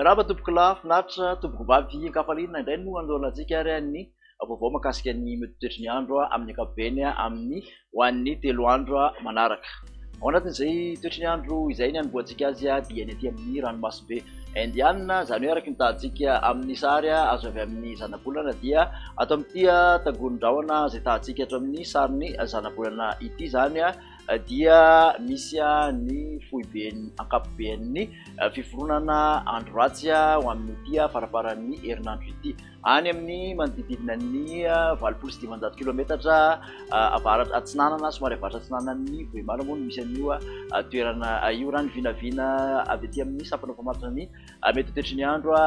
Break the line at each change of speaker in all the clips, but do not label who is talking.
Miarahaba tompokolahy, finaritra, tompokovavy, an-kafaliana indray no anolorantsika ary ny vaovao mahakasika ny mety toetry ny andro amin'ny ankapobeny amin'ny ho an'ny 3 andro manaraka. Ao anatin'izay toetry ny andro izay ny hanombohantsika azy dia ny aty amin'ny ranomasimbe Indiana, izany hoe araka ny tahantsika amin'ny sary azo avy amin'ny zanabolana dia ato amin'ity tangoron-drahona izay tahantsika ato amin'ny sarin'ny zanabolana ity izany dia misy ny foiben'ny ankapoben'ny fiforonana andro ratsy ho amin'ity farafaran'ny herinandro ity. Any amin'ny manodididina ny 580 kilometatra avaratra atsinanana, somary avaratra atsinanan'ny Vohemar moa no misy an'io toerana io. Raha ny vinavina avy aty amin'ny sampana mpamaritra ny Mety ho toetry ny andro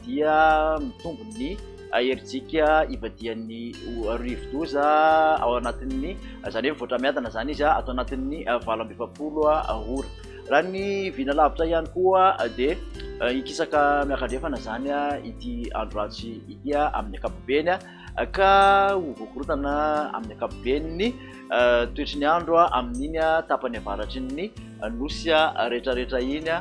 dia mitombo ny herijika ivadihan'ny rivodoza ao anatin'ny, izany hoe mivoatra miadana izany izy ato anatin'ny 48 ora. Raha ny vina lavitra ihany koa dia hikisaka miakandrefana izany ity andro ratsy ity amin'ny ankapobeny ka ho voakorotana amin'ny ankapobeny ny toetry ny andro amin'iny tapany avaratry ny nosy rehetrarehetra iny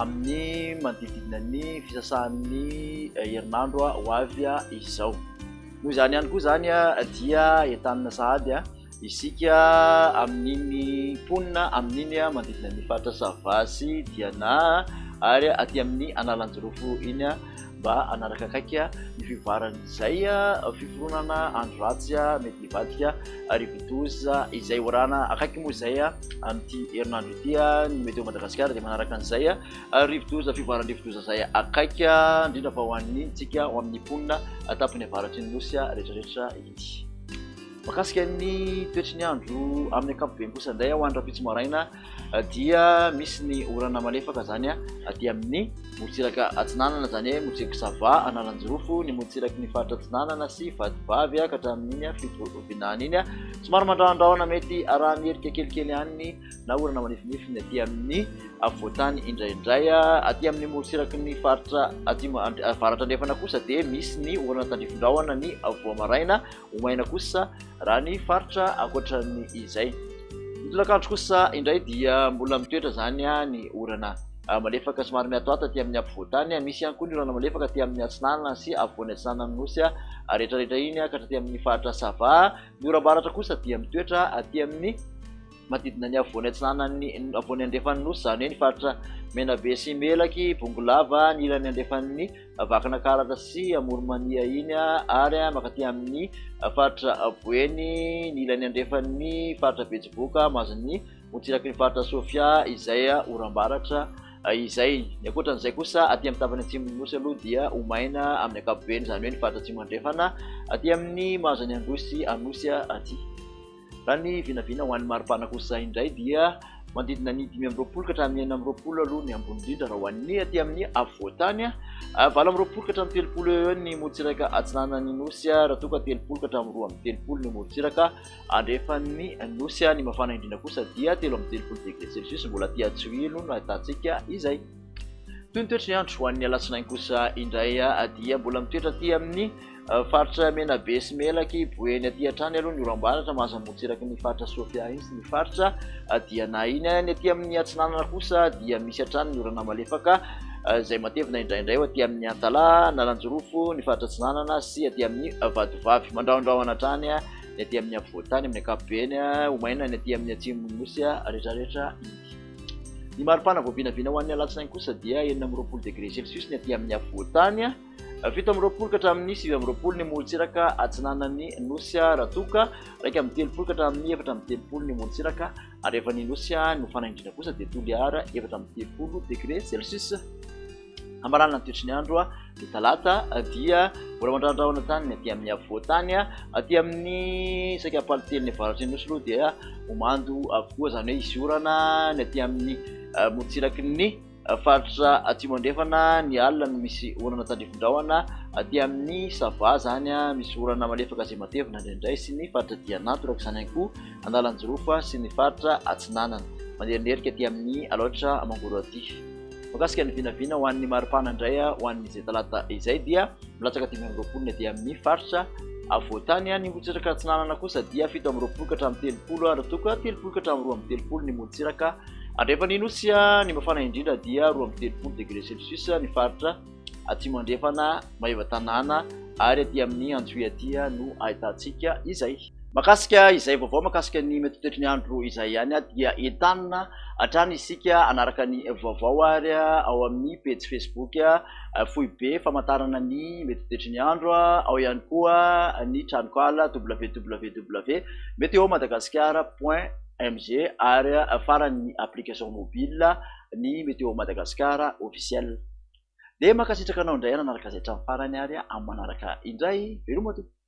amin'ny manodididina ny fisasahan'ny herinandro ho avy izao. Noho izany ihany koa izany dia entanina sahady isika amin'iny mponina amin'iny manodidina ny faritra Sava sy Diana ary aty amin'ny Analanjirofo iny mba hanaraka akaiky ny fivoaran'izay fiforonana andro ratsy mety hivadika rivodoza izay orana akaiky moa izay amin'ity herinandro ity. Ny Météo Madagasikara dia manaraka an'izay rivodoza, fivoaran'ny rivodoza izay akaiky indrindra fa ho an'ny tsika ho amin'ny mponina tampony avaratry ny nosy rehetrarehetra iny. Mahakasika ny toetry ny andro amin'ny ankapobeny kosa indray ho an'ny rahampitso maraina dia misy ny orana malefaka izany aty amin'ny morontsiraka atsinanana, izany hoe morontsirak'i Sava, Analanjirofo, ny morontsiraky ny faritra atsinanana sy Vatovavy ka hatramin'iny Fitovinany iny. Somary mandrahondrahona mety arahan'ny erika kelikely ihany na orana manifinify ny aty amin'ny afovoantany indraindray. Aty amin'ny morontsiraky ny faritra atsimo avaratra andrefana kosa dia misy ny orana tandrifindrahona ny vao maraina. Ho maina kosa raha ny faritra ankoatran'ny izay. Ny tolakandro kosa indray dia mbola mitoetra izany ny orana malefaka somary miatoato aty amin'ny afovoantany. Misy ihany koa ny orana malefaka aty amin'ny atsinanana sy afovoany atsinanan'ny nosy rehetrarehetra iny ka hatraty amin'ny faritra Sava. Ny oram-baratra kosa dia mitoetra aty amin'ny manodidina ny afovoany atsinanan'ny afovoany andrefan'ny nosy, izany hoe ny faritra Menabe sy Melaky, Bongolava, ny ilany andrefan'ny Vakinakaratra sy Amoronmania iny ary mankaty amin'ny faritra Boeny, ny ilany andrefan'ny faritra Betsiboka, mahazo ny morontsiraky ny faritra Sofia izay oram-baratra izay. Ny ankoatran'izay kosa aty amin'ny tapany atsimon'ny nosy aloha dia ho maina amin'ny ankapobeny, izany hoe ny faritra atsimo andrefana aty amin'ny mahazo an'i Androy sy Anosy aty. Raha ny vinavina ho an'ny maripana kosa indray dia manodidina ny 25 ka hatramin'ny 26 aloha ny ambony indrindra raha ho an'ny aty amin'ny afovoantany. 28 ka hatramin'ny 30 eo eo ny morontsiraka atsinanan'ny nosy raha toa ka 30 ka hatramin'ny 32 ny morontsiraka andrefan'ny nosy. Ny mafana indrindra kosa dia 33 degré celsius, mbola aty Antsohihy no ahitantsika izay. Toy ny toetry ny andro ho an'ny alatsinainy kosa indray dia mbola mitoetra aty amin'ny Faritra Menabe sy Melaky, Boeny aty hatrany aloha ny oram-baratra mahazo ny morontsiraky ny faritra Sofia iny sy ny faritra Diana iny. Ny aty amin'ny atsinanana kosa dia misy hatrany ny orana malefaka izay matevina indraindray ho aty amin'ny Antalaha, Analanjirofo, ny faritra atsinanana sy aty amin'ny Vatovavy. Mandrahondrahona hatrany ny aty amin'ny afovoantany amin'ny ankapobeny, ho maina ny aty amin'ny atsimon'ny nosy rehetrarehetra iny. Ny maripana voavinavina ho an'ny alatsinainy kosa dia 26 degré celsius ny aty amin'ny afovoantany. 27 ka hatramin'ny 29 ny morontsiraka atsinanan'ny Nosy raha toa ka 31 ka hatramin'ny 34 ny morontsiraka andrefan'ny Nosy. Ny mafana indrindra kosa dia Toliara 34 degré celsius. Hamaranana ny toetry ny andro ny talata dia mbola mandrahandrahona tany ny aty amin'ny afovoantany, aty amin'ny saika ampahatelon'ny avaratry ny Nosy aloha dia ho mando avokoa, izany hoe hisy orana ny aty amin'ny morontsiraky ny Faritra Atsimo Andrefana, ny alina no misy orana tandrifin-drahona, aty amin'ny Sava izany misy orana malefaka izay matevina indraindray sy ny faritra Diana, torak'izany ihany koa Analanjirofo sy ny faritra Atsinanana. Manerinerika aty amin'ny Alaotra Mangoro aty. Mahakasika ny vinavina ho an'ny maripana indray ho an'izay talata izay dia milatsaka 25 ny aty amin'ny faritra afovoantany. Ny morontsiraka atsinanana kosa dia 27 ka hatramin'ny 30 raha toa ka 30 ka hatramin'ny 32 ny morontsiraka Andrefan'ny Nosy, ny mafana indrindra dia 32 degré celsius ny faritra Atsimo Andrefana, Maevatanàna ary aty amin'ny Antsohihy aty no ahitantsika izay. Mahakasika izay vaovao mahakasika ny mety ho toetry ny andro izay ihany dia entanina hatrany isika hanaraka ny vaovao ary ao amin'ny pejy Facebook foibe famantarana ny mety ho toetry ny andro, ao ihany koa ny tranonkala www meteo madagasikara point mg ary farany ny application mobile ny Météo Madagascar officiel. Dia mankasitraka anao indray nanaraka izay hatramin'ny farany ary amin'ny manaraka indray. Veloma tompoko.